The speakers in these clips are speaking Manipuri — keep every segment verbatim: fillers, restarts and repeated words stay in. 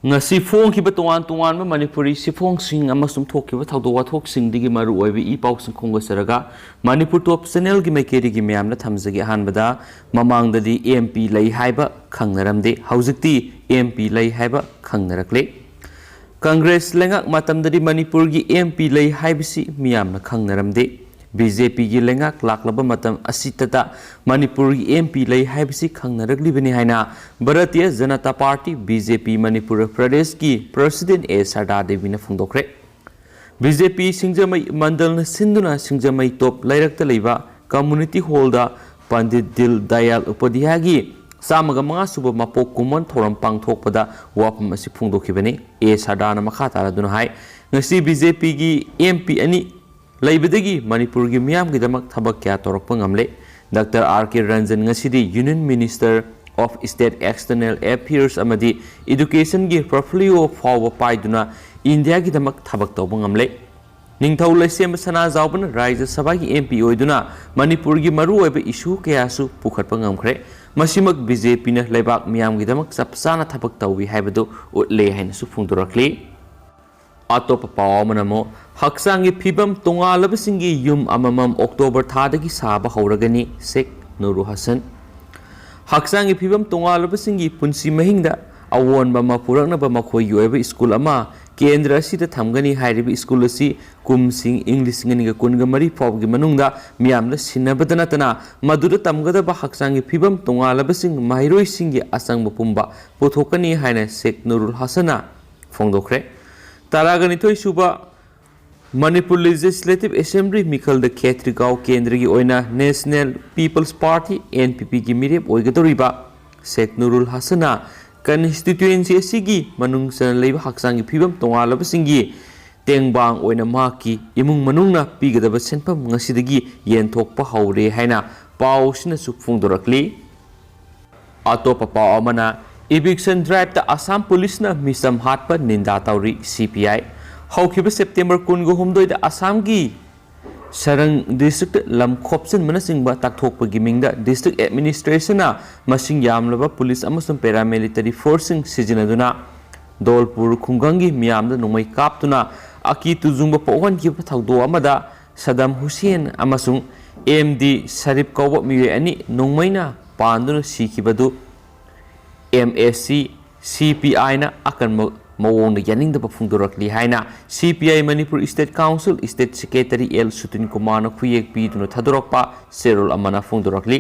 ꯉꯁꯤ ꯐꯣꯡꯈꯤꯕ ꯇꯣꯉꯥꯟ ꯇꯣꯉꯥꯟꯕ ꯃꯅꯤꯄꯨꯔꯤ ꯁꯤꯐꯣꯡꯁꯤꯡ ꯑꯃꯁꯨꯡ ꯊꯣꯛꯈꯤꯕ ꯊꯧꯗꯣꯛ ꯋꯥꯊꯣꯛꯁꯤꯡꯗꯒꯤ ꯃꯔꯨ ꯑꯣꯏꯕ ꯏ ꯄꯥꯎꯁꯤꯡ ꯈꯣꯝꯒꯠꯆꯔꯒ ꯃꯅꯤꯄꯨꯔ ꯇꯣꯞ ꯆꯦꯅꯦꯜꯒꯤ ꯃꯥꯏꯀꯩꯗꯒꯤ ꯃꯌꯥꯝꯅ ꯊꯝꯖꯒꯦ꯫ ꯑꯍꯥꯟꯕꯗ, ꯃꯃꯥꯡꯗꯗꯤ ꯑꯦꯝ ꯄꯤ ꯂꯩ ꯍꯥꯏꯕ ꯈꯪꯅꯔꯝꯗꯦ, ꯍꯧꯖꯤꯛꯇꯤ ꯑꯦꯝ ꯄꯤ ꯂꯩ ꯍꯥꯏꯕ ꯈꯪꯅꯔꯛꯂꯦ꯫ ꯀꯪꯒ꯭ꯔꯦꯁ ꯂꯩꯉꯥꯛ ꯃꯇꯝꯗꯗꯤ ꯃꯅꯤꯄꯨꯔꯒꯤ ꯑꯦꯝ ꯄꯤ ꯂꯩ ꯍꯥꯏꯕꯁꯤ ꯃꯤꯌꯥꯝꯅ ꯈꯪꯅꯔꯝꯗꯦ꯫ ꯕꯤ ꯖꯦ ꯄꯤꯒꯤ ꯂꯩꯉꯥꯛ ꯂꯥꯛꯂꯕ ꯃꯇꯝ ꯑꯁꯤꯇꯗ ꯃꯅꯤꯄꯨꯔꯒꯤ ꯑꯦꯝ ꯄꯤ ꯂꯩ ꯍꯥꯏꯕꯁꯤ ꯈꯪꯅꯔꯛꯂꯤꯕꯅꯤ ꯍꯥꯏꯅ Bharatiya Janata party, B J ꯄꯤ, ꯃꯅꯤꯄꯨꯔ ꯄ꯭ꯔꯗꯦꯁꯀꯤ ꯄ꯭ꯔꯁꯤꯗꯦꯟ ꯑꯦ ꯁꯔꯗꯥ ꯗꯦꯕꯤꯅ ꯐꯣꯡꯗꯣꯛꯈ꯭ꯔꯦ꯫ ꯕꯤ ꯖꯦ ꯄꯤ ꯁꯤꯡꯖꯃꯩ ꯃꯟꯗꯜꯅ ꯁꯤꯟꯗꯨꯅ ꯁꯤꯡꯖꯃꯩ ꯇꯣꯞ ꯂꯩꯔꯛꯇ ꯂꯩꯕ ꯀꯝꯃꯨꯅꯤꯇꯤ ꯍꯣꯜꯗ ꯄꯟꯗꯤꯠ ꯗꯤꯟ ꯗꯌꯥꯜ ꯎꯄꯥꯙ꯭ꯌꯥꯌꯒꯤ ꯆꯥꯝꯃꯒ ꯃꯉꯥ ꯁꯨꯕ ꯃꯄꯣꯛ ꯀꯨꯝꯑꯣꯟ ꯊꯧꯔꯝ ꯄꯥꯡꯊꯣꯛꯄꯗ ꯋꯥꯐꯝ ꯑꯁꯤ ꯐꯣꯡꯗꯣꯛꯈꯤꯕꯅꯤ꯫ ꯑꯦ ꯁꯔꯗꯥꯅ ꯃꯈꯥ ꯇꯥꯔꯗꯨꯅ ꯍꯥꯏ, ꯉꯁꯤ ꯕꯤ ꯖꯦ ꯄꯤꯒꯤ ꯑꯦꯝ ꯄꯤ ꯑꯅꯤ ꯂꯩꯕꯗꯒꯤ ꯃꯅꯤꯄꯨꯔꯒꯤ ꯃꯤꯌꯥꯝꯒꯤꯗꯃꯛ ꯊꯕꯛ ꯀꯌꯥ ꯇꯧꯔꯛꯄ ꯉꯝꯂꯦ꯫ ꯗꯥꯛꯇꯔ ꯑꯥꯔ ꯀꯦ ꯔꯟꯖꯟ ꯉꯁꯤꯗꯤ Union Minister of State External Affairs ꯑꯃꯗꯤ Educationꯒꯤ portfolio ꯐꯥꯎꯕ ꯄꯥꯏꯗꯨꯅ ꯏꯟꯗꯤꯌꯥꯒꯤꯗꯃꯛ ꯊꯕꯛ ꯇꯧꯕ ꯉꯝꯂꯦ꯫ ꯅꯤꯡꯊꯧ ꯂꯩꯁꯦꯝꯕ ꯁꯅꯥꯖꯥꯎꯕꯅ ꯔꯥꯖ꯭ꯌ ꯁꯚꯥꯒꯤ ꯑꯦꯝ ꯄꯤ ꯑꯣꯏꯗꯨꯅ ꯃꯅꯤꯄꯨꯔꯒꯤ ꯃꯔꯨꯑꯣꯏꯕ issue ꯀꯌꯥꯁꯨ ꯄꯨꯈꯠꯄ ꯉꯝꯈ꯭ꯔꯦ꯫ ꯃꯁꯤꯃꯛ ꯕꯤ ꯖꯦ ꯄꯤꯅ ꯂꯩꯕꯥꯛ ꯃꯤꯌꯥꯝꯒꯤꯗꯃꯛ ꯆꯞ ꯆꯥꯅ ꯊꯕꯛ ꯇꯧꯏ ꯍꯥꯏꯕꯗꯨ ꯎꯠꯂꯦ ꯍꯥꯏꯅꯁꯨ ꯐꯣꯡꯗꯣꯔꯛꯂꯤ꯫ ꯑꯇꯣꯞꯄ ꯄꯥꯎ ꯑꯃꯅ ꯑꯃꯨꯛ ꯍꯛꯆꯥꯡꯒꯤ ꯐꯤꯕꯝ ꯇꯣꯉꯥꯜꯂꯕꯁꯤꯡꯒꯤ ꯌꯨꯝ ꯑꯃꯃꯝ ꯑꯣꯛꯇꯣꯕꯔ ꯊꯥꯗꯒꯤ ꯁꯥꯕ ꯍꯧꯔꯒꯅꯤ, ꯁꯦꯈ ꯅꯨꯔꯨꯜ ꯍꯁꯟ꯫ ꯍꯛꯆꯥꯡꯒꯤ ꯐꯤꯕꯝ ꯇꯣꯉꯥꯜꯂꯕꯁꯤꯡꯒꯤ ꯄꯨꯟꯁꯤ ꯃꯍꯤꯡꯗ ꯑꯑꯣꯟꯕ ꯑꯃ ꯄꯨꯔꯛꯅꯕ ꯃꯈꯣꯏꯒꯤ ꯑꯣꯏꯕ ꯁ꯭ꯀꯨꯜ ꯑꯃ ꯀꯦꯟꯗ꯭ꯔ ꯑꯁꯤꯗ ꯊꯝꯒꯅꯤ꯫ ꯍꯥꯏꯔꯤꯕ ꯁ꯭ꯀꯨꯜ ꯑꯁꯤ ꯀꯨꯝꯁꯤꯡ ꯏꯪ ꯂꯤꯁꯤꯡ ꯑꯅꯤꯒ ꯀꯨꯟꯒ ꯃꯔꯤ ꯐꯥꯎꯕꯒꯤ ꯃꯅꯨꯡꯗ ꯃꯤꯌꯥꯝꯗ ꯁꯤꯟꯅꯕꯗ ꯅꯠꯇꯅ ꯃꯗꯨꯗ ꯇꯝꯒꯗꯕ ꯍꯛꯆꯥꯡꯒꯤ ꯐꯤꯕꯝ ꯇꯣꯉꯥꯜꯂꯕꯁꯤꯡ ꯃꯍꯩꯔꯣꯏꯁꯤꯡꯒꯤ ꯑꯆꯪꯕ ꯄꯨꯝꯕ ꯄꯨꯊꯣꯛꯀꯅꯤ ꯍꯥꯏꯅ ꯁꯦꯈ ꯅꯨꯔꯨꯜ ꯍꯁꯟꯅ ꯐꯣꯡꯗꯣꯛꯈ꯭ꯔꯦ꯫ ꯇꯔꯥꯒ ꯅꯤꯊꯣꯏ ꯁꯨꯕ ꯃꯅꯤꯄꯨꯔ Legislative Assembly ꯃꯤꯈꯜꯗ ꯈꯦꯇ꯭ꯔꯤꯒꯥꯎ ꯀꯦꯟꯗ꯭ꯔꯒꯤ ꯑꯣꯏꯅ National People's Party, N P Pꯒꯤ ꯃꯤꯔꯦꯞ ꯑꯣꯏꯒꯗꯧꯔꯤꯕ ꯁꯦꯈ ꯅꯨꯔꯨꯜ ꯍꯁꯟꯅ constituency ꯑꯁꯤꯒꯤ ꯃꯅꯨꯡ ꯆꯟꯅ ꯂꯩꯕ ꯍꯛꯆꯥꯡꯒꯤ ꯐꯤꯕꯝ ꯇꯣꯉꯥꯜꯂꯕꯁꯤꯡꯒꯤ ꯇꯦꯡꯕꯥꯡ ꯑꯣꯏꯅ ꯃꯍꯥꯛꯀꯤ ꯏꯃꯨꯡ ꯃꯅꯨꯡꯅ ꯄꯤꯒꯗꯕ ꯁꯦꯟꯐꯝ ꯉꯁꯤꯗꯒꯤ ꯌꯦꯟꯊꯣꯛꯄ ꯍꯧꯔꯦ ꯍꯥꯏꯅ ꯄꯥꯎ ꯑꯁꯤꯅꯁꯨ ꯐꯣꯡꯗꯣꯔꯛꯂꯤ꯫ ꯑꯇꯣꯞꯄ ꯄꯥꯎ ꯑꯃꯅ, eviction driveꯇ ꯑꯁꯥꯝ ꯄꯨꯂꯤꯁꯅ ꯃꯤꯆꯝ ꯍꯥꯠꯄ ꯅꯤꯟꯗꯥ ꯇꯧꯔꯤ, C P I꯫ ꯍꯧꯈꯤꯕ ꯁꯦꯞꯇꯦꯝꯕꯔ ꯀꯨꯟꯒ ꯍꯨꯝꯗꯣꯏꯗ ꯑꯁꯥꯝꯒꯤ ꯁꯔꯪ districtꯇ ꯂꯝ ꯈꯣꯞꯆꯤꯟꯕꯅꯆꯤꯡꯕ ꯇꯥꯛꯊꯣꯛꯄꯒꯤ ꯃꯤꯡꯗ district administrationꯅ ꯃꯁꯤꯡ ꯌꯥꯝꯂꯕ ꯄꯨꯂꯤꯁ ꯑꯃꯁꯨꯡ paramilitary forceꯁꯤꯡ ꯁꯤꯖꯤꯟꯅꯗꯨꯅ ꯙꯣꯜꯄꯨꯔ ꯈꯨꯡꯒꯪꯒꯤ ꯃꯤꯌꯥꯝꯗ ꯅꯣꯡꯃꯩ ꯀꯥꯞꯇꯨꯅ ꯑꯀꯤ ꯇꯨꯖꯨꯡꯕ ꯄꯣꯛꯍꯟꯈꯤꯕ ꯊꯧꯗꯣꯛ ꯑꯃꯗ ꯁꯗꯝ ꯍꯨꯁꯦꯟ ꯑꯃꯁꯨꯡ ꯑꯦꯝ ꯗꯤ ꯁꯔꯤꯞ ꯀꯧꯕ ꯃꯤꯑꯣꯏ ꯑꯅꯤ ꯅꯣꯡꯃꯩꯅ ꯄꯥꯟꯗꯨꯅ ꯁꯤꯈꯤꯕꯗꯨ ꯑꯦꯝ ꯑꯦꯁ ꯁꯤ, ꯁꯤ ꯄꯤ ꯑꯥꯏꯅ ꯑꯀꯟꯕ ꯃꯑꯣꯡꯗ ꯌꯥꯅꯤꯡꯗꯕ ꯐꯣꯡꯗꯣꯔꯛꯂꯤ ꯍꯥꯏꯅ C P I Manipur state council state secretary L Sutin ꯀꯨꯃꯥꯔꯅ ꯈꯨꯌꯦꯛ ꯄꯤꯗꯨꯅ ꯊꯥꯗꯣꯔꯛꯄ ꯆꯦꯔꯣꯜ ꯑꯃꯅ ꯐꯣꯡꯗꯣꯔꯛꯂꯤ꯫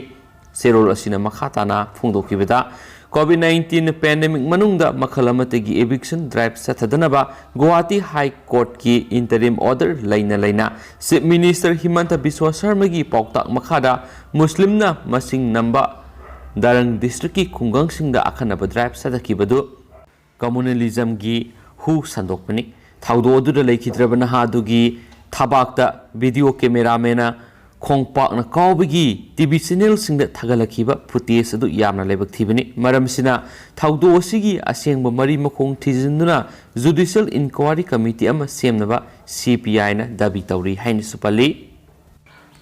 ꯆꯦꯔꯣꯜ ꯑꯁꯤꯅ ꯃꯈꯥ ꯇꯥꯅ ꯐꯣꯡꯗꯣꯛꯈꯤꯕꯗ, ꯀꯣꯚꯤꯗ ꯅꯥꯏꯟꯇꯤꯟ ꯄꯦꯟꯗꯦꯃꯤꯛ ꯃꯅꯨꯡꯗ ꯃꯈꯜ ꯑꯃꯠꯇꯒꯤ ꯏꯚꯤꯛꯁꯟ ꯗ꯭ꯔꯥꯏꯚ ꯆꯠꯊꯗꯅꯕ ꯒꯨꯋꯥꯍꯥꯇꯤ ꯍꯥꯏ ꯀꯣꯔꯠꯀꯤ ꯏꯟꯇꯔꯤꯝ ꯑꯣꯔꯗꯔ ꯂꯩꯅ ꯂꯩꯅ ꯆꯤꯐ ꯃꯤꯅꯤꯁꯇꯔ ꯍꯤꯃꯟꯇ ꯕꯤꯁ꯭ꯋ ꯁꯔꯃꯒꯤ ꯄꯥꯎꯇꯥꯛ ꯃꯈꯥꯗ ꯃꯨꯁꯂꯤꯝꯅ ꯃꯁꯤꯡ ꯅꯝꯕ ꯗꯔꯪ ꯗꯤꯁꯇ꯭ꯔꯤꯛꯀꯤ ꯈꯨꯡꯒꯪꯁꯤꯡꯗ ꯑꯈꯟꯅꯕ ꯗ꯭ꯔꯥꯏꯚ ꯆꯠꯊꯈꯤꯕꯗꯨ ꯀꯝꯃꯨꯅꯦꯂꯤꯖꯝꯒꯤ ꯍꯨ ꯁꯟꯗꯣꯛꯄꯅꯤ꯫ ꯊꯧꯗꯣꯛ ꯑꯗꯨꯗ ꯂꯩꯈꯤꯗ꯭ꯔꯕ ꯅꯍꯥ ꯑꯗꯨꯒꯤ ꯊꯕꯥꯛꯇ ꯚꯤꯗꯤꯑꯣ ꯀꯦꯃꯦꯔꯥꯃꯦꯟꯅ ꯈꯣꯡꯄꯥꯛꯅ ꯀꯥꯎꯕꯒꯤ ꯇꯤ ꯚꯤ ꯆꯦꯅꯦꯜꯁꯤꯡꯗ ꯊꯥꯒꯠꯂꯛꯈꯤꯕ ꯐꯨꯇꯦꯖ ꯑꯗꯨ ꯌꯥꯝꯅ ꯂꯥꯏꯕꯛ ꯊꯤꯕꯅꯤ꯫ ꯃꯔꯝ ꯑꯁꯤꯅ ꯊꯧꯗꯣꯛ ꯑꯁꯤꯒꯤ ꯑꯁꯦꯡꯕ ꯃꯔꯤ ꯃꯈꯣꯡ ꯊꯤꯖꯤꯟꯗꯨꯅ ꯖꯨꯗꯤꯁꯤꯌꯦꯜ ꯏꯟꯀ꯭ꯋꯥꯔꯤ ꯀꯃꯤꯇꯤ ꯑꯃ ꯁꯦꯝꯅꯕ ꯁꯤ ꯄꯤ ꯑꯥꯏꯅ ꯗꯥꯕꯤ ꯇꯧꯔꯤ ꯍꯥꯏꯅꯁꯨ ꯄꯜꯂꯤ꯫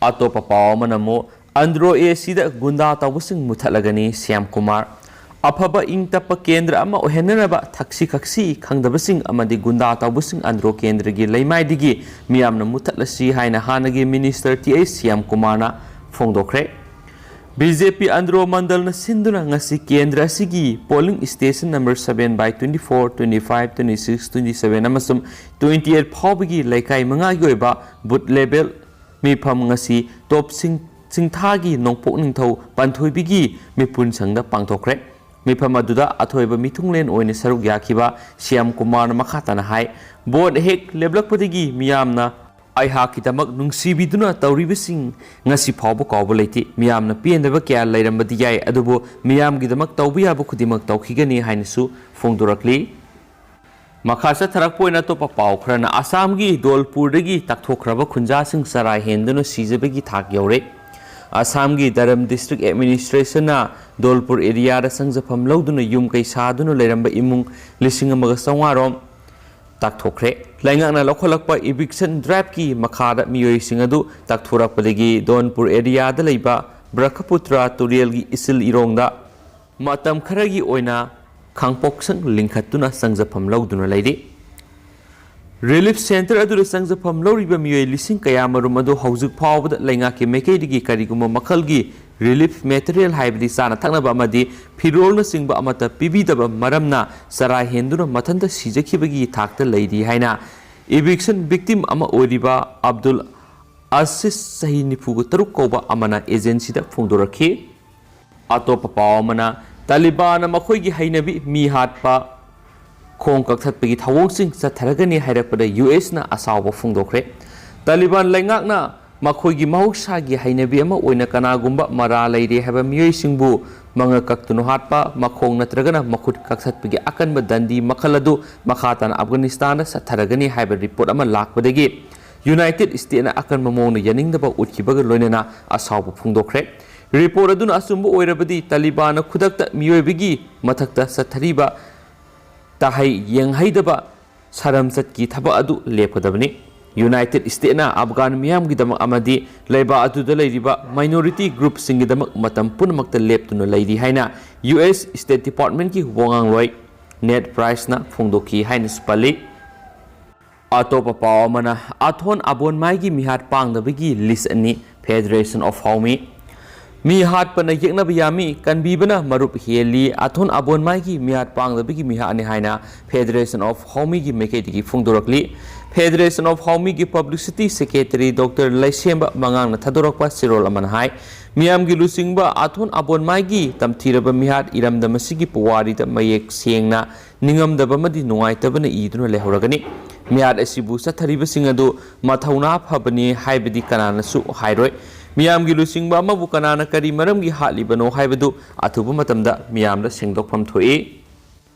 ꯑꯇꯣꯞꯄ ꯄꯥꯎ ꯑꯃꯅ ꯑꯃꯨꯛ ꯑꯟꯗ꯭ꯔꯣ ꯑꯦ ꯁꯤꯗ ꯒꯨꯟꯗꯥ ꯇꯧꯕꯁꯤꯡ ꯃꯨꯊꯠꯂꯒꯅꯤ ꯁ꯭ꯌꯥꯝ ꯀꯨꯃꯥꯔ꯫ ꯑꯐꯕ ꯏꯪ ꯇꯞꯄ ꯀꯦꯟꯗ꯭ꯔ ꯑꯃ ꯑꯣꯏꯍꯟꯅꯅꯕ ꯊꯛꯁꯤ ꯈꯛꯁꯤ ꯈꯪꯗꯕꯁꯤꯡ ꯑꯃꯗꯤ ꯒꯨꯟꯗꯥ ꯇꯧꯕꯁꯤꯡ ꯑꯟꯗ꯭ꯔꯣ ꯀꯦꯟꯗ꯭ꯔꯒꯤ ꯂꯩꯃꯥꯏꯗꯒꯤ ꯃꯤꯌꯥꯝꯅ ꯃꯨꯊꯠꯂꯁꯤ ꯍꯥꯏꯅ ꯍꯥꯟꯅꯒꯤ ꯃꯤꯅꯤꯁꯇꯔ ꯇꯤ ꯑꯩꯆ ꯁ꯭ꯌꯥꯝ ꯀꯨꯃꯥꯔꯅ ꯐꯣꯡꯗꯣꯛꯈ꯭ꯔꯦ꯫ ꯕꯤ ꯖꯦ ꯄꯤ ꯑꯟꯗ꯭ꯔꯣ ꯃꯟꯗꯜꯅ ꯁꯤꯟꯗꯨꯅ ꯉꯁꯤ ꯀꯦꯟꯗ꯭ꯔ ꯑꯁꯤꯒꯤ polling station number seven by twenty four, twenty five, twenty six, twenty seven ꯑꯃꯁꯨꯡ twenty eight ꯐꯥꯎꯕꯒꯤ ꯂꯩꯀꯥꯏ ꯃꯉꯥꯒꯤ ꯑꯣꯏꯕ ꯕꯨꯊ ꯂꯦꯚꯦꯜ ꯃꯤꯐꯝ ꯉꯁꯤ ꯇꯣꯞ ꯁꯤꯡ-, ꯁꯤꯡꯊꯥꯒꯤ ꯅꯣꯡꯄꯣꯛ ꯅꯤꯡꯊꯧ ꯄꯥꯟꯊꯣꯏꯕꯤꯒꯤ ꯃꯤꯄꯨꯟ ꯁꯪꯗ ꯄꯥꯡꯊꯣꯛꯈ꯭ꯔꯦ꯫ ꯃꯤꯐꯝ ꯑꯗꯨꯗ ꯑꯊꯣꯏꯕ ꯃꯤꯊꯨꯡꯂꯦꯟ ꯑꯣꯏꯅ ꯁꯔꯨꯛ ꯌꯥꯈꯤꯕ ꯁ꯭ꯌꯥꯝ ꯀꯨꯃꯥꯔꯅ ꯃꯈꯥ ꯇꯥꯅ ꯍꯥꯏ, ꯚꯣꯠ ꯍꯦꯛ ꯂꯦꯞꯂꯛꯄꯗꯒꯤ ꯃꯤꯌꯥꯝꯅ ꯑꯩꯍꯥꯛꯀꯤꯗꯃꯛ ꯅꯨꯡꯁꯤꯕꯤꯗꯨꯅ ꯇꯧꯔꯤꯕꯁꯤꯡ ꯉꯁꯤ ꯐꯥꯎꯕ ꯀꯥꯎꯕ ꯂꯩꯇꯦ꯫ ꯃꯤꯌꯥꯝꯅ ꯄꯦꯟꯗꯕ ꯀꯌꯥ ꯂꯩꯔꯝꯕꯗꯤ ꯌꯥꯏ, ꯑꯗꯨꯕꯨ ꯃꯤꯌꯥꯝꯒꯤꯗꯃꯛ ꯇꯧꯕ ꯌꯥꯕ ꯈꯨꯗꯤꯡꯃꯛ ꯇꯧꯈꯤꯒꯅꯤ ꯍꯥꯏꯅꯁꯨ ꯐꯣꯡꯗꯣꯔꯛꯂꯤ꯫ ꯃꯈꯥ ꯆꯠꯊꯔꯛꯄ ꯑꯣꯏꯅ ꯑꯇꯣꯞꯄ ꯄꯥꯎ ꯈꯔꯅ ꯑꯁꯥꯝꯒꯤ ꯗꯣꯜꯄꯨꯔꯗꯒꯤ ꯇꯛꯊꯣꯛꯈ꯭ꯔꯕ ꯈꯨꯟꯖꯥꯁꯤꯡ ꯆꯔꯥ ꯍꯦꯟꯗꯨꯅ ꯁꯤꯖꯕꯒꯤ ꯊꯥꯛ ꯌꯧꯔꯦ꯫ ꯑꯁꯥꯝꯒꯤ ꯗꯔꯝ ꯗꯤꯁꯇ꯭ꯔꯤꯛ ꯑꯦꯗꯃꯤꯅꯤꯁꯇ꯭ꯔꯦꯁꯟꯅ ꯗꯣꯜꯄꯨꯔ ꯑꯦꯔꯤꯌꯥꯗ ꯁꯪꯖꯐꯝ ꯂꯧꯗꯨꯅ ꯌꯨꯝ ꯀꯩ ꯁꯥꯗꯨꯅ ꯂꯩꯔꯝꯕ ꯏꯃꯨꯡ ꯂꯤꯁꯤꯡ ꯑꯃꯒ ꯆꯥꯝꯃꯉꯥ ꯔꯣꯝ ꯇꯥꯛꯊꯣꯛꯈ꯭ꯔꯦ꯫ ꯂꯩꯉꯥꯛꯅ ꯂꯧꯈꯠꯂꯛꯄ ꯏꯚꯤꯛꯁꯟ ꯗ꯭ꯔꯥꯏꯚꯀꯤ ꯃꯈꯥꯗ ꯃꯤꯑꯣꯏꯁꯤꯡ ꯑꯗꯨ ꯇꯥꯛꯊꯣꯔꯛꯄꯗꯒꯤ ꯗꯣꯟꯄꯨꯔ ꯑꯦꯔꯤꯌꯥꯗ ꯂꯩꯕ ꯕ꯭ꯔꯍꯄꯨꯇ꯭ꯔ ꯇꯨꯔꯦꯜꯒꯤ ꯏꯆꯤꯜ ꯏꯔꯣꯡꯗ ꯃꯇꯝ ꯈꯔꯒꯤ ꯑꯣꯏꯅ ꯈꯥꯡꯄꯣꯛꯁꯪ ꯂꯤꯡꯈꯠꯇꯨꯅ ꯆꯪꯖꯐꯝ ꯂꯧꯗꯨꯅ ꯂꯩꯔꯤ꯫ ꯔꯤꯂꯤꯐ ꯁꯦꯟꯇꯔ ꯑꯗꯨꯗ ꯆꯪꯖꯐꯝ ꯂꯧꯔꯤꯕ ꯃꯤꯑꯣꯏ ꯂꯤꯁꯤꯡ ꯀꯌꯥꯃꯔꯨꯝ ꯑꯗꯨ ꯍꯧꯖꯤꯛ ꯐꯥꯎꯕꯗ ꯂꯩꯉꯥꯛꯀꯤ ꯃꯥꯏꯀꯩꯗꯒꯤ ꯀꯔꯤꯒꯨꯝꯕ ꯃꯈꯜꯒꯤ ꯔꯤꯂꯤꯐ ꯃꯦꯇꯔꯤꯌꯦꯜ, ꯍꯥꯏꯕꯗꯤ ꯆꯥꯅ ꯊꯛꯅꯕ ꯑꯃꯗꯤ ꯐꯤꯔꯣꯜꯅꯆꯤꯡꯕ ꯑꯃꯠꯇ ꯄꯤꯕꯤꯗꯕ ꯃꯔꯝꯅ ꯆꯔꯥ ꯍꯦꯟꯗꯨꯅ ꯃꯊꯟꯇ ꯁꯤꯖꯈꯤꯕꯒꯤ ꯊꯥꯛꯇ ꯂꯩꯔꯤ ꯍꯥꯏꯅ ꯏꯚꯤꯛꯁꯟ ꯚꯤꯛꯇꯤꯝ ꯑꯃ ꯑꯣꯏꯔꯤꯕ ꯑꯕꯗꯨꯜ ꯑꯁꯤꯁ, ꯆꯍꯤ ꯅꯤꯐꯨꯒ ꯇꯔꯨꯛ ꯀꯧꯕ ꯑꯃꯅ ꯑꯦꯖꯦꯟꯁꯤꯗ ꯐꯣꯡꯗꯣꯔꯛꯈꯤ꯫ ꯑꯇꯣꯞꯄ ꯄꯥꯎ ꯑꯃꯅ, ꯇꯥꯂꯤꯕꯥꯟꯅ ꯃꯈꯣꯏꯒꯤ ꯍꯩꯅꯕꯤ ꯃꯤ ꯍꯥꯠꯄ, ꯈꯣꯡ ꯀꯛꯊꯠꯄꯒꯤ ꯊꯧꯑꯣꯡꯁꯤꯡ ꯆꯠꯊꯔꯒꯅꯤ ꯍꯥꯏꯔꯛꯄꯗ ꯌꯨ ꯑꯦꯁꯅ ꯑꯁꯥꯎꯕ ꯐꯣꯡꯗꯣꯛꯈ꯭ꯔꯦ꯫ ꯇꯥꯂꯤꯕꯥꯟ ꯂꯩꯉꯥꯛꯅ ꯃꯈꯣꯏꯒꯤ ꯃꯍꯧꯁꯥꯒꯤ ꯍꯩꯅꯕꯤ ꯑꯃ ꯑꯣꯏꯅ ꯀꯅꯥꯒꯨꯝꯕ ꯃꯔꯥ ꯂꯩꯔꯦ ꯍꯥꯏꯕ ꯃꯤꯑꯣꯏꯁꯤꯡꯕꯨ ꯃꯉꯛ ꯀꯛꯇꯨꯅ ꯍꯥꯠꯄ, ꯃꯈꯣꯡ ꯅꯠꯇ꯭ꯔꯒꯅ ꯃꯈꯨꯠ ꯀꯛꯊꯠꯄꯒꯤ ꯑꯀꯟꯕ ꯗꯟꯗꯤ ꯃꯈꯜ ꯑꯗꯨ ꯃꯈꯥ ꯇꯥꯅ ꯑꯐꯒꯥꯅꯤꯁꯇꯥꯟꯗ ꯆꯠꯊꯔꯒꯅꯤ ꯍꯥꯏꯕ ꯔꯤꯄꯣꯔꯠ ꯑꯃ ꯂꯥꯛꯄꯗꯒꯤ ꯌꯨꯅꯥꯏꯇꯦꯗ ꯁ꯭ꯇꯦꯠꯅ ꯑꯀꯟꯕ ꯃꯑꯣꯡꯗ ꯌꯥꯅꯤꯡꯗꯕ ꯎꯠꯈꯤꯕꯒ ꯂꯣꯏꯅꯅ ꯑꯁꯥꯎꯕ ꯐꯣꯡꯗꯣꯛꯈ꯭ꯔꯦ꯫ ꯔꯤꯄꯣꯔꯠ ꯑꯗꯨꯅ ꯑꯆꯨꯝꯕ ꯑꯣꯏꯔꯕꯗꯤ ꯇꯥꯂꯤꯕꯥꯟꯅ ꯈꯨꯗꯛꯇ ꯃꯤꯑꯣꯏꯕꯒꯤ ꯃꯊꯛꯇ ꯆꯠꯊꯔꯤꯕ ꯇꯥꯍꯩ ꯌꯦꯡꯍꯩꯗꯕ ꯁꯥꯔꯝꯆꯠꯀꯤ ꯊꯕꯛ ꯑꯗꯨ ꯂꯦꯞꯀꯗꯕꯅꯤ꯫ ꯌꯨꯅꯥꯏꯇꯦꯗ ꯁ꯭ꯇꯦꯠꯅ ꯑꯐꯒꯥꯟ ꯃꯤꯌꯥꯝꯒꯤꯗꯃꯛ ꯑꯃꯗꯤ ꯂꯩꯕꯥꯛ ꯑꯗꯨꯗ ꯂꯩꯔꯤꯕ ꯃꯥꯏꯅꯣꯔꯤꯇꯤ ꯒ꯭ꯔꯨꯞꯁꯤꯡꯒꯤꯗꯃꯛ ꯃꯇꯝ ꯄꯨꯝꯅꯃꯛꯇ ꯂꯦꯞꯇꯨꯅ ꯂꯩꯔꯤ ꯍꯥꯏꯅ ꯌꯨ ꯑꯦꯁ ꯁ꯭ꯇꯦꯠ ꯗꯤꯄꯥꯔꯠꯃꯦꯟꯠꯀꯤ ꯋꯥꯉꯥꯡꯂꯣꯏ ꯅꯦꯗ ꯄ꯭ꯔꯥꯏꯁꯅ ꯐꯣꯡꯗꯣꯛꯈꯤ ꯍꯥꯏꯅꯁꯨ ꯄꯜꯂꯤ꯫ ꯑꯇꯣꯞꯄ ꯄꯥꯎ ꯑꯃꯅ, ꯑꯊꯣꯟ ꯑꯕꯣꯟꯃꯥꯏꯒꯤ ꯃꯤꯍꯥꯠ ꯄꯥꯡꯗꯕꯒꯤ ꯂꯤꯁ ꯑꯅꯤ, Federation of Haumi꯫ ꯃꯤ ꯍꯥꯠꯄꯅ ꯌꯦꯛꯅꯕ ꯌꯥꯝꯃꯤ, ꯀꯟꯕꯤꯕꯅ ꯃꯔꯨꯞ ꯍꯦꯜꯂꯤ꯫ ꯑꯊꯣꯟ ꯑꯕꯣꯟꯃꯥꯏꯒꯤ ꯃꯤꯍꯥꯠ ꯄꯥꯡꯗꯕꯒꯤ ꯃꯤꯍꯥꯠꯅꯤ ꯍꯥꯏꯅ Federation of Haumiꯒꯤ ꯃꯥꯏꯀꯩꯗꯒꯤ ꯐꯣꯡꯗꯣꯔꯛꯂꯤ꯫ Federation of Haumiꯒꯤ ꯄꯕ꯭ꯂꯤꯁꯤꯇꯤ ꯁꯦꯀ꯭ꯔꯦꯇꯔꯤ ꯗꯣꯛꯇꯔ ꯂꯩꯁꯦꯝꯕ ꯃꯉꯥꯡꯅ ꯊꯥꯗꯣꯔꯛꯄ ꯆꯦꯔꯣꯜ ꯑꯃꯅ ꯍꯥꯏ, ꯃꯤꯌꯥꯝꯒꯤ ꯂꯨꯆꯤꯡꯕ ꯑꯊꯣꯟ ꯑꯕꯣꯟꯃꯥꯏꯒꯤ ꯇꯝꯊꯤꯔꯕ ꯃꯤꯍꯥꯠ ꯏꯔꯝꯗꯝ ꯑꯁꯤꯒꯤ ꯄꯨꯋꯥꯔꯤꯗ ꯃꯌꯦꯛ ꯁꯦꯡꯅ ꯅꯤꯡꯉꯝꯗꯕ ꯑꯃꯗꯤ ꯅꯨꯡꯉꯥꯏꯇꯕꯅ ꯏꯗꯨꯅ ꯂꯩꯍꯧꯔꯒꯅꯤ꯫ ꯃꯤꯍꯥꯠ ꯑꯁꯤꯕꯨ ꯆꯠꯊꯔꯤꯕꯁꯤꯡ ꯑꯗꯨ ꯃꯊꯧꯅꯥ ꯐꯕꯅꯤ ꯍꯥꯏꯕꯗꯤ ꯀꯅꯥꯅꯁꯨ ꯍꯥꯏꯔꯣꯏ꯫ ꯃꯤꯌꯥꯝꯒꯤ ꯂꯨꯆꯤꯡꯕ ꯑꯃꯕꯨ ꯀꯅꯥꯅ ꯀꯔꯤ ꯃꯔꯝꯒꯤ ꯍꯥꯠꯂꯤꯕꯅꯣ ꯍꯥꯏꯕꯗꯨ ꯑꯊꯨꯕ ꯃꯇꯝꯗ ꯃꯤꯌꯥꯝꯗ ꯁꯦꯡꯗꯣꯛꯐꯝ ꯊꯣꯛꯏ꯫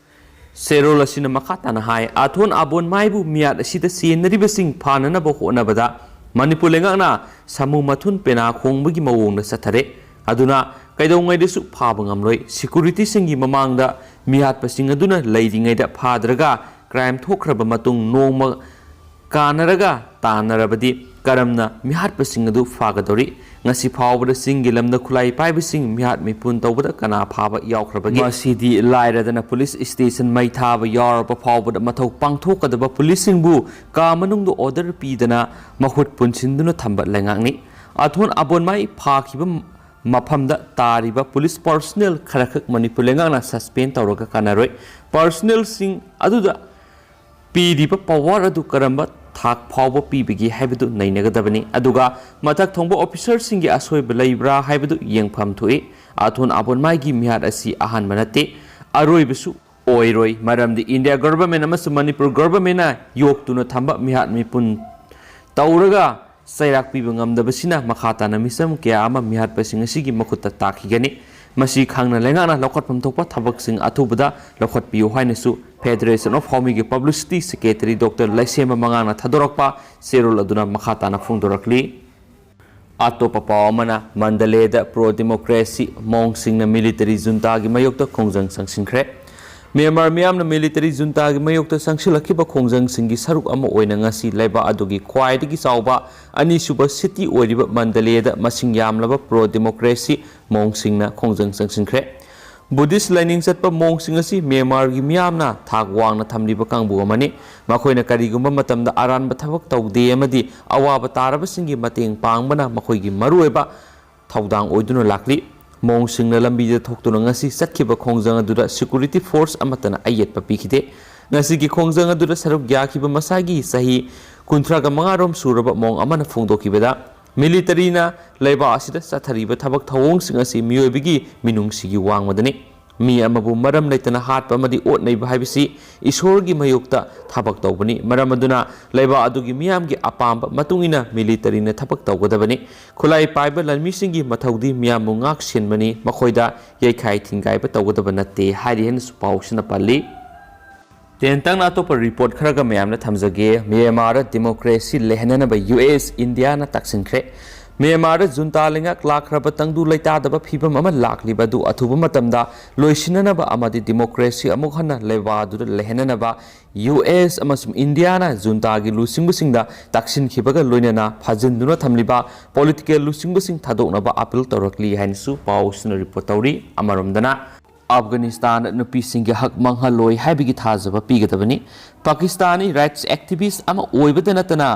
ꯆꯦꯔꯣꯜ ꯑꯁꯤꯅ ꯃꯈꯥ ꯇꯥꯅ ꯍꯥꯏ, ꯑꯊꯣꯟ ꯑꯕꯣꯟꯃꯥꯏꯕꯨ ꯃꯤꯍꯥꯠ ꯑꯁꯤꯗ ꯆꯦꯟꯅꯔꯤꯕꯁꯤꯡ ꯐꯥꯅꯅꯕ ꯍꯣꯠꯅꯕꯗ ꯃꯅꯤꯄꯨꯔ ꯂꯩꯉꯥꯛꯅ ꯁꯥꯃꯨ ꯃꯊꯨꯟ ꯄꯦꯅꯥ ꯈꯣꯡꯕꯒꯤ ꯃꯑꯣꯡꯗ ꯆꯠꯊꯔꯦ꯫ ꯑꯗꯨꯅ ꯀꯩꯗꯧꯉꯩꯗꯁꯨ ꯐꯥꯕ ꯉꯝꯂꯣꯏ꯫ ꯁꯦꯀ꯭ꯌꯨꯔꯤꯇꯤꯁꯤꯡꯒꯤ ꯃꯃꯥꯡꯗ ꯃꯤꯍꯥꯠꯄꯁꯤꯡ ꯑꯗꯨꯅ ꯂꯩꯔꯤꯉꯩꯗ ꯐꯥꯗ꯭ꯔꯒ ꯀ꯭ꯔꯥꯏꯝ ꯊꯣꯛꯈ꯭ꯔꯕ ꯃꯇꯨꯡ ꯅꯣꯡꯃ ꯀꯥꯟꯅꯔꯒ ꯇꯥꯟꯅꯔꯕꯗꯤ ꯀꯔꯝꯅ ꯃꯤꯍꯥꯠꯄꯁꯤꯡ ꯑꯗꯨ ꯐꯥꯒꯗꯧꯔꯤ? ꯉꯁꯤ ꯐꯥꯎꯕꯗ ꯆꯤꯡꯒꯤ ꯂꯝꯗ ꯈꯨꯠꯂꯥꯏ ꯄꯥꯏꯕꯁꯤꯡ ꯃꯤꯍꯥꯠ ꯃꯤꯄꯨꯟ ꯇꯧꯕꯗ ꯀꯅꯥ ꯐꯥꯕ ꯌꯥꯎꯈ꯭ꯔꯕꯒꯦ? ꯃꯁꯤꯗꯤ ꯂꯥꯏꯔꯗꯅ ꯄꯨꯂꯤꯁ ꯁ꯭ꯇꯦꯁꯟ ꯃꯩ ꯊꯥꯕ ꯌꯥꯎꯔꯕ ꯐꯥꯎꯕꯗ ꯃꯊꯧ ꯄꯥꯡꯊꯣꯛꯀꯗꯕ ꯄꯨꯂꯤꯁꯁꯤꯡꯕꯨ ꯀꯥ ꯃꯅꯨꯡꯗ ꯑꯣꯔꯗꯔ ꯄꯤꯗꯅ ꯃꯈꯨꯠ ꯄꯨꯟꯁꯤꯟꯗꯨꯅ ꯊꯝꯕ ꯂꯩꯉꯥꯛꯅꯤ꯫ ꯑꯊꯣꯟ ꯑꯕꯣꯟꯃꯥꯏ ꯐꯥꯈꯤꯕ ꯃꯐꯝꯗ ꯇꯥꯔꯤꯕ ꯄꯨꯂꯤꯁ ꯄꯔꯁꯣꯅꯦꯜ ꯈꯔꯈꯛ ꯃꯅꯤꯄꯨꯔ ꯂꯩꯉꯥꯛꯅ ꯁꯁꯄꯦꯟ ꯇꯧꯔꯒ ꯀꯥꯟꯅꯔꯣꯏ꯫ ꯄꯔꯁꯣꯅꯦꯜꯁꯤꯡ ꯑꯗꯨꯗ ꯄꯤꯔꯤꯕ ꯄꯋꯥꯔ ꯑꯗꯨ ꯀꯔꯝꯕ ꯊꯥꯛ ꯐꯥꯎꯕ ꯄꯤꯕꯒꯦ ꯍꯥꯏꯕꯗꯨ ꯅꯩꯅꯒꯗꯕꯅꯤ꯫ ꯑꯗꯨꯒ ꯃꯊꯛ ꯊꯣꯡꯕ ꯑꯣꯐꯤꯁꯔꯁꯤꯡꯒꯤ ꯑꯁꯣꯏꯕ ꯂꯩꯕ꯭ꯔꯥ ꯍꯥꯏꯕꯗꯨ ꯌꯦꯡꯐꯝ ꯊꯣꯛꯏ꯫ ꯑꯊꯣꯟ ꯑꯕꯣꯟꯃꯥꯏꯒꯤ ꯃꯤꯍꯥꯠ ꯑꯁꯤ ꯑꯍꯥꯟꯕ ꯅꯠꯇꯦ, ꯑꯔꯣꯏꯕꯁꯨ ꯑꯣꯏꯔꯣꯏ꯫ ꯃꯔꯝꯗꯤ ꯏꯟꯗꯤꯌꯥ ꯒꯚꯔꯟꯃꯦꯟ ꯑꯃꯁꯨꯡ ꯃꯅꯤꯄꯨꯔ ꯒꯚꯔꯟꯃꯦꯟꯅ ꯌꯣꯛꯇꯨꯅ ꯊꯝꯕ ꯃꯤꯍꯥꯠ ꯃꯤꯄꯨꯟ ꯇꯧꯔꯒ ꯆꯩꯔꯥꯛ ꯄꯤꯕ ꯉꯝꯗꯕꯁꯤꯅ ꯃꯈꯥ ꯇꯥꯅ ꯃꯤꯆꯝ ꯀꯌꯥ ꯑꯃ ꯃꯤꯍꯥꯠꯄꯁꯤꯡ ꯑꯁꯤꯒꯤ ꯃꯈꯨꯠꯇ ꯇꯥꯈꯤꯒꯅꯤ꯫ ꯃꯁꯤ ꯈꯪꯅ ꯂꯩꯉꯥꯛꯅ ꯂꯧꯈꯠꯐꯝ ꯊꯣꯛꯄ ꯊꯕꯛꯁꯤꯡ ꯑꯊꯨꯕꯗ ꯂꯧꯈꯠꯄꯤꯌꯨ ꯍꯥꯏꯅꯁꯨ Federation of Home ꯒꯤ Publicity Secretary Doctor ꯂꯩꯁꯦꯝꯕ ꯃꯉꯥꯡꯅ ꯊꯥꯗꯣꯔꯛꯄ ꯆꯦꯔꯣꯜ ꯑꯗꯨꯅ ꯃꯈꯥ ꯇꯥꯅ ꯐꯣꯡꯗꯣꯔꯛꯂꯤ꯫ ꯑꯇꯣꯞꯄ ꯄꯥꯎ ꯑꯃꯅ, ꯃꯟꯗꯂꯦꯗ ꯄ꯭ꯔꯣ ꯗꯦꯃꯣꯀ꯭ꯔꯦꯁꯤ ꯃꯣꯡꯁꯤꯡꯅ ꯃꯤꯂꯤꯇꯔꯤ ꯖꯨꯟꯇꯥꯒꯤ ꯃꯥꯌꯣꯛꯇ ꯈꯣꯡꯖꯪ ꯆꯪꯁꯤꯟꯈ꯭ꯔꯦ꯫ ꯃ꯭ꯌꯥꯟꯃꯥꯔ ꯃꯤꯌꯥꯝꯅ ꯃꯤꯂꯤꯇꯔꯤ ꯖꯨꯟꯇꯥꯒꯤ ꯃꯥꯌꯣꯛꯇ ꯆꯪꯁꯤꯜꯂꯛꯈꯤꯕ ꯈꯣꯡꯖꯪꯁꯤꯡꯒꯤ ꯁꯔꯨꯛ ꯑꯃ ꯑꯣꯏꯅ ꯉꯁꯤ ꯂꯩꯕꯥꯛ ꯑꯗꯨꯒꯤ ꯈ꯭ꯋꯥꯏꯗꯒꯤ ꯆꯥꯎꯕ ꯑꯅꯤꯁꯨꯕ ꯁꯤꯇꯤ ꯑꯣꯏꯔꯤꯕ ꯃꯟꯗꯂꯦꯗ ꯃꯁꯤꯡ ꯌꯥꯝꯂꯕ ꯄ꯭ꯔꯣ ꯗꯦꯃꯣꯀ꯭ꯔꯦꯁꯤ ꯃꯣꯡꯁꯤꯡꯅ ꯈꯣꯡꯖꯪ ꯆꯪꯁꯤꯟꯈ꯭ꯔꯦ꯫ ꯕꯨꯙꯤꯁ ꯂꯥꯏꯅꯤꯡ ꯆꯠꯄ ꯃꯣꯡꯁꯤꯡ ꯑꯁꯤ ꯃ꯭ꯌꯥꯟꯃꯥꯔꯒꯤ ꯃꯤꯌꯥꯝꯅ ꯊꯥꯛ ꯋꯥꯡꯅ ꯊꯝꯂꯤꯕ ꯀꯥꯡꯕꯨ ꯑꯃꯅꯤ꯫ ꯃꯈꯣꯏꯅ ꯀꯔꯤꯒꯨꯝꯕ ꯃꯇꯝꯗ ꯑꯔꯥꯟꯕ ꯊꯕꯛ ꯇꯧꯗꯦ ꯑꯃꯗꯤ ꯑꯋꯥꯕ ꯇꯥꯔꯕꯁꯤꯡꯒꯤ ꯃꯇꯦꯡ ꯄꯥꯡꯕꯅ ꯃꯈꯣꯏꯒꯤ ꯃꯔꯨꯑꯣꯏꯕ ꯊꯧꯗꯥꯡ ꯑꯣꯏꯗꯨꯅ ꯂꯥꯛꯂꯤ꯫ ꯃꯣꯡꯁꯤꯡꯅ ꯂꯝꯕꯤꯗ ꯊꯣꯛꯇꯨꯅ ꯉꯁꯤ ꯆꯠꯈꯤꯕ ꯈꯣꯡꯖꯪ ꯑꯗꯨꯗ ꯁꯦꯀ꯭ꯌꯨꯔꯤꯇꯤ ꯐꯣꯔꯁ ꯑꯃꯠꯇꯅ ꯑꯌꯦꯠꯄ ꯄꯤꯈꯤꯗꯦ꯫ ꯉꯁꯤꯒꯤ ꯈꯣꯡꯖꯪ ꯑꯗꯨꯗ ꯁꯔꯨꯛ ꯌꯥꯈꯤꯕ ꯃꯁꯥꯒꯤ ꯆꯍꯤ ꯀꯨꯟꯊ꯭ꯔꯥꯒ ꯃꯉꯥ ꯔꯣꯝ ꯁꯨꯔꯕ ꯃꯣꯡ ꯑꯃꯅ ꯐꯣꯡꯗꯣꯛꯈꯤꯕꯗ, ꯃꯤꯂꯤꯇꯔꯤꯅ ꯂꯩꯕꯥꯛ ꯑꯁꯤꯗ ꯆꯠꯊꯔꯤꯕ ꯊꯕꯛ ꯊꯧꯑꯣꯡꯁꯤꯡ ꯑꯁꯤ ꯃꯤꯑꯣꯏꯕꯒꯤ ꯃꯤꯅꯨꯡꯁꯤꯒꯤ ꯋꯥꯡꯃꯗꯅꯤ꯫ ꯃꯤ ꯑꯃꯕꯨ ꯃꯔꯝ ꯂꯩꯇꯅ ꯍꯥꯠꯄ ꯑꯃꯗꯤ ꯑꯣꯠ ꯅꯩꯕ ꯍꯥꯏꯕꯁꯤ ꯏꯁꯣꯔꯒꯤ ꯃꯥꯌꯣꯛꯇ ꯊꯕꯛ ꯇꯧꯕꯅꯤ꯫ ꯃꯔꯝ ꯑꯗꯨꯅ ꯂꯩꯕꯥꯛ ꯑꯗꯨꯒꯤ ꯃꯤꯌꯥꯝꯒꯤ ꯑꯄꯥꯝꯕ ꯃꯇꯨꯡ ꯏꯟꯅ ꯃꯤꯂꯤꯇꯔꯤꯅ ꯊꯕꯛ ꯇꯧꯒꯗꯕꯅꯤ꯫ ꯈꯨꯠꯂꯥꯏ ꯄꯥꯏꯕ ꯂꯥꯟꯃꯤꯁꯤꯡꯒꯤ ꯃꯊꯧꯗꯤ ꯃꯤꯌꯥꯝꯕꯨ ꯉꯥꯛ ꯁꯦꯟꯕꯅꯤ, ꯃꯈꯣꯏꯗ ꯌꯩꯈꯥꯏ ꯊꯤꯡꯒꯥꯏꯕ ꯇꯧꯒꯗꯕ ꯅꯠꯇꯦ ꯍꯥꯏꯔꯤ ꯍꯥꯏꯅꯁꯨ ꯄꯥꯎꯁꯤꯅ ꯄꯜꯂꯤ꯫ ꯇꯦꯟꯇꯛꯅ ꯑꯇꯣꯞꯄ ꯔꯤꯄꯣꯔꯠ ꯈꯔꯒ ꯃꯌꯥꯝꯅ ꯊꯝꯖꯒꯦ꯫ ꯃ꯭ꯌꯥꯟꯃꯥꯔꯗ ꯗꯦꯃꯣꯀ꯭ꯔꯦꯁꯤ ꯂꯩꯍꯟꯅꯅꯕ ꯌꯨ ꯑꯦꯁ ꯏꯟꯗꯤꯌꯥꯅ ꯇꯥꯛꯁꯤꯟꯈ꯭ꯔꯦ꯫ ꯃ꯭ꯌꯥꯟꯃꯥꯔꯗ ꯖꯨꯟꯇꯥ ꯂꯩꯉꯥꯛ ꯂꯥꯛꯈ꯭ꯔꯕ ꯇꯪꯗꯨ ꯂꯩꯇꯥꯗꯕ ꯐꯤꯕꯝ ꯑꯃ ꯂꯥꯛꯂꯤꯕ ꯑꯗꯨ ꯑꯊꯨꯕ ꯃꯇꯝꯗ ꯂꯣꯏꯁꯤꯟꯅꯅꯕ ꯑꯃꯗꯤ ꯗꯤꯃꯣꯀ꯭ꯔꯦꯁꯤ ꯑꯃꯨꯛ ꯍꯟꯅ ꯂꯩꯕꯥꯛ ꯑꯗꯨꯗ ꯂꯩꯍꯟꯅꯅꯕ ꯌꯨ ꯑꯦꯁ ꯑꯃꯁꯨꯡ ꯏꯟꯗꯤꯌꯥꯅ ꯖꯨꯟꯇꯥꯒꯤ ꯂꯨꯆꯤꯡꯕꯁꯤꯡꯗ ꯇꯛꯁꯤꯟꯈꯤꯕꯒ ꯂꯣꯏꯅꯅ ꯐꯥꯖꯤꯟꯗꯨꯅ ꯊꯝꯂꯤꯕ ꯄꯣꯂꯤꯇꯤꯀꯦꯜ ꯂꯨꯆꯤꯡꯕꯁꯤꯡ ꯊꯥꯗꯣꯛꯅꯕ ꯑꯥꯄꯤꯜ ꯇꯧꯔꯛꯂꯤ ꯍꯥꯏꯅꯁꯨ ꯄꯥꯎꯁꯤꯅ ꯔꯤꯄꯣꯔꯠ ꯇꯧꯔꯤ꯫ ꯑꯃꯔꯣꯝꯗꯅ, ꯑꯐꯒꯥꯅꯤꯁꯇꯥꯟꯗ ꯅꯨꯄꯤꯁꯤꯡꯒꯤ ꯍꯛ ꯃꯥꯡꯍꯜꯂꯣꯏ ꯍꯥꯏꯕꯒꯤ ꯊꯥꯖꯕ ꯄꯤꯒꯗꯕꯅꯤ꯫ ꯄꯥꯀꯤꯁꯇꯥꯅꯤ ꯔꯥꯏꯠꯁ ꯑꯦꯛꯇꯤꯚꯤꯁ ꯑꯃ ꯑꯣꯏꯕꯗ ꯅꯠꯇꯅ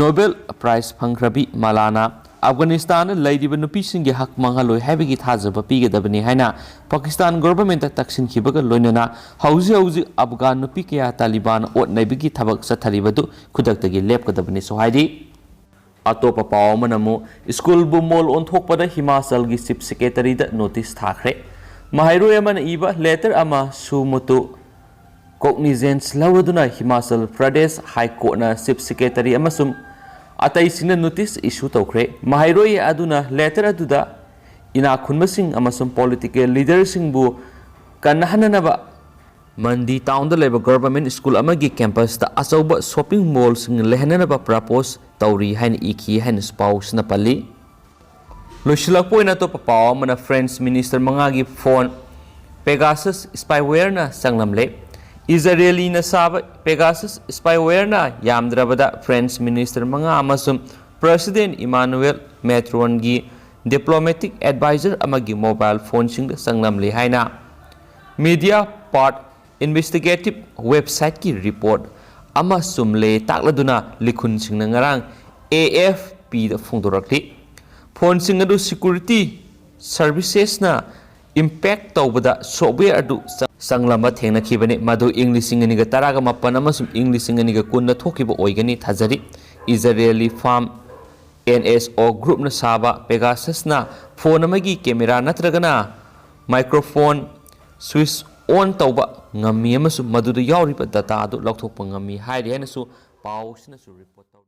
ꯅꯣꯕꯦꯜ ꯄ꯭ꯔꯥꯏꯖ ꯐꯪꯈ꯭ꯔꯕꯤ ꯃꯥꯂꯥꯅ ꯑꯐꯒꯥꯅꯤꯁꯇꯥꯟꯗ ꯂꯩꯔꯤꯕ ꯅꯨꯄꯤꯁꯤꯡꯒꯤ ꯍꯛ ꯃꯥꯡꯍꯜꯂꯣꯏ ꯍꯥꯏꯕꯒꯤ ꯊꯥꯖꯕ ꯄꯤꯒꯗꯕꯅꯤ ꯍꯥꯏꯅ ꯄꯥꯀꯤꯁꯇꯥꯟ ꯒꯣꯚꯔꯟꯃꯦꯟꯠꯇ ꯇꯛꯁꯤꯟꯈꯤꯕꯒ ꯂꯣꯏꯅꯅ ꯍꯧꯖꯤꯛ ꯍꯧꯖꯤꯛ ꯑꯐꯒꯥꯟ ꯅꯨꯄꯤ ꯀꯌꯥ ꯇꯥꯂꯤꯕꯥꯟ ꯑꯣꯠ ꯅꯩꯕꯒꯤ ꯊꯕꯛ ꯆꯠꯊꯔꯤꯕꯗꯨ ꯈꯨꯗꯛꯇꯒꯤ ꯂꯦꯞꯀꯗꯕꯅꯤꯁꯨ ꯍꯥꯏꯔꯤ꯫ ꯑꯇꯣꯞꯄ ꯄꯥꯎ ꯑꯃꯅ ꯑꯃꯨꯛ ꯁ꯭ꯀꯨꯜꯕꯨ ꯃꯣꯜ ꯑꯣꯟꯊꯣꯛꯄꯗ ꯍꯤꯃꯥꯆꯜꯒꯤ ꯆꯤꯐ ꯁꯦꯀ꯭ꯔꯦꯇꯔꯤꯗ ꯅꯣꯇꯤꯁ ꯊꯥꯈ꯭ꯔꯦ꯫ ꯃꯍꯩꯔꯣꯏ ꯑꯃꯅ ꯏꯕ ꯂꯦꯇꯔ ꯑꯃ ꯁꯨ ꯃꯨꯇꯨ ꯀꯣꯛꯅꯤꯖꯦꯟꯁ ꯂꯧꯔꯗꯨꯅ ꯍꯤꯃꯥꯆꯜ ꯄ꯭ꯔꯗꯦꯁ ꯍꯥꯏ ꯀꯣꯔꯠꯅ ꯆꯤꯐ ꯁꯦꯀ꯭ꯔꯦꯇꯔꯤ ꯑꯃꯁꯨꯡ ꯑꯇꯩꯁꯤꯡꯅ ꯅꯣꯇꯤꯁ ꯏꯁꯨ ꯇꯧꯈ꯭ꯔꯦ꯫ ꯃꯍꯩꯔꯣꯏ ꯑꯗꯨꯅ ꯂꯦꯇꯔ ꯑꯗꯨꯗ ꯏꯅꯥꯛ ꯈꯨꯟꯕꯁꯤꯡ ꯑꯃꯁꯨꯡ ꯄꯣꯂꯤꯇꯤꯀꯦꯜ ꯂꯤꯗꯔꯁꯤꯡꯕꯨ ꯀꯟꯅꯍꯟꯅꯅꯕ ꯃꯟꯗꯤ ꯇꯥꯎꯟꯗ ꯂꯩꯕ ꯒꯣꯚꯔꯟꯃꯦꯟꯠ ꯁ꯭ꯀꯨꯜ ꯑꯃꯒꯤ ꯀꯦꯝꯄꯁꯇ ꯑꯆꯧꯕ ꯁꯣꯞꯄꯤꯡ ꯃꯣꯜꯁꯤꯡ ꯂꯩꯍꯟꯅꯅꯕ ꯄ꯭ꯔꯄꯣꯖ ꯇꯧꯔꯤ ꯍꯥꯏꯅ ꯏꯈꯤ ꯍꯥꯏꯅꯁꯨ ꯄꯥꯎꯁꯤꯅ ꯄꯜꯂꯤ꯫ ꯂꯣꯏꯁꯤꯜꯂꯛꯄ ꯑꯣꯏꯅ ꯑꯇꯣꯞꯄ ꯄꯥꯎ ꯑꯃꯅ ꯐ꯭ꯔꯦꯟꯁ ꯃꯤꯅꯤꯁꯇꯔ ꯃꯉꯥꯒꯤ ꯐꯣꯟ ꯄꯦꯒꯥꯁꯁ ꯁ꯭ꯄꯥꯏꯋꯦꯌꯔꯅ ꯆꯪꯂꯝꯂꯦ꯫ ꯏꯖꯔꯦꯂꯤꯅ ꯁꯥꯕ ꯄꯦꯒꯥꯁꯁ ꯁ꯭ꯄꯥꯏꯋꯦꯌꯔꯅ ꯌꯥꯝꯗ꯭ꯔꯕꯗ ꯐ꯭ꯔꯦꯟꯁ ꯃꯤꯅꯤꯁꯇꯔ ꯃꯉꯥ ꯑꯃꯁꯨꯡ ꯄ꯭ꯔꯦꯁꯤꯗꯦꯟꯠ ꯏꯃꯥꯅꯨꯑꯦꯜ ꯃꯦꯀ꯭ꯔꯣꯟꯒꯤ ꯗꯤꯄ꯭ꯂꯣꯃꯦꯇꯤꯛ ꯑꯦꯗꯚꯥꯏꯖꯔ ꯑꯃꯒꯤ ꯃꯣꯕꯥꯏꯜ ꯐꯣꯟꯁꯤꯡꯗ ꯆꯪꯂꯝꯂꯦ ꯍꯥꯏꯅ ꯃꯤꯗꯤꯌꯥ ꯄꯥꯔꯠ ꯏꯟꯚꯦꯁꯇꯤꯒꯦꯇꯤꯚ ꯋꯦꯕꯁꯥꯏꯠꯀꯤ ꯔꯤꯄꯣꯔꯠ ꯑꯃ ꯆꯨꯝꯂꯦ ꯇꯥꯛꯂꯗꯨꯅ ꯂꯤꯈꯨꯟꯁꯤꯡꯅ ꯉꯔꯥꯡ ꯑꯦ ꯑꯦꯐ ꯄꯤꯗ ꯐꯣꯡꯗꯣꯔꯛꯂꯤ꯫ ꯐꯣꯟꯁꯤꯡ ꯑꯗꯨ ꯁꯦꯀ꯭ꯌꯨꯔꯤꯇꯤ ꯁꯔꯚꯤꯁꯦꯁꯅ ꯏꯝꯄꯦꯛ ꯇꯧꯕꯗ ꯁꯣꯐꯋꯦꯌꯔ ꯑꯗꯨ ꯆꯪꯂꯝꯕ ꯊꯦꯡꯅꯈꯤꯕꯅꯤ꯫ ꯃꯗꯨ ꯏꯪ ꯂꯤꯁꯤꯡ ꯑꯅꯤꯒ ꯇꯔꯥꯒ ꯃꯥꯄꯟ ꯑꯃꯁꯨꯡ ꯏꯪ ꯂꯤꯁꯤꯡ ꯑꯅꯤꯒ ꯀꯨꯟꯗ ꯊꯣꯛꯈꯤꯕ ꯑꯣꯏꯒꯅꯤ ꯊꯥꯖꯔꯤ꯫ ꯏꯖꯔꯦꯂꯤ ꯐꯥꯔꯝ ꯑꯦꯟ ꯑꯦꯁ ꯑꯣ ꯒ꯭ꯔꯨꯞꯅ ꯁꯥꯕ ꯄꯦꯒꯥꯁꯁꯅ ꯐꯣꯟ ꯑꯃꯒꯤ ꯀꯦꯃꯦꯔꯥ ꯅꯠꯇ꯭ꯔꯒꯅ ꯃꯥꯏꯀ꯭ꯔꯣꯐꯣꯟ ꯁ꯭ꯋꯤꯆ ꯑꯣꯟ ꯇꯧꯕ ꯉꯝꯃꯤ ꯑꯃꯁꯨꯡ ꯃꯗꯨꯗ ꯌꯥꯎꯔꯤꯕ ꯗꯇꯥ ꯑꯗꯨ ꯂꯧꯊꯣꯛꯄ ꯉꯝꯃꯤ ꯍꯥꯏꯔꯤ ꯍꯥꯏꯅꯁꯨ ꯄꯥꯎ ꯑꯁꯤꯅꯁꯨ ꯔꯤꯄꯣꯔꯠ ꯇꯧꯔꯤ꯫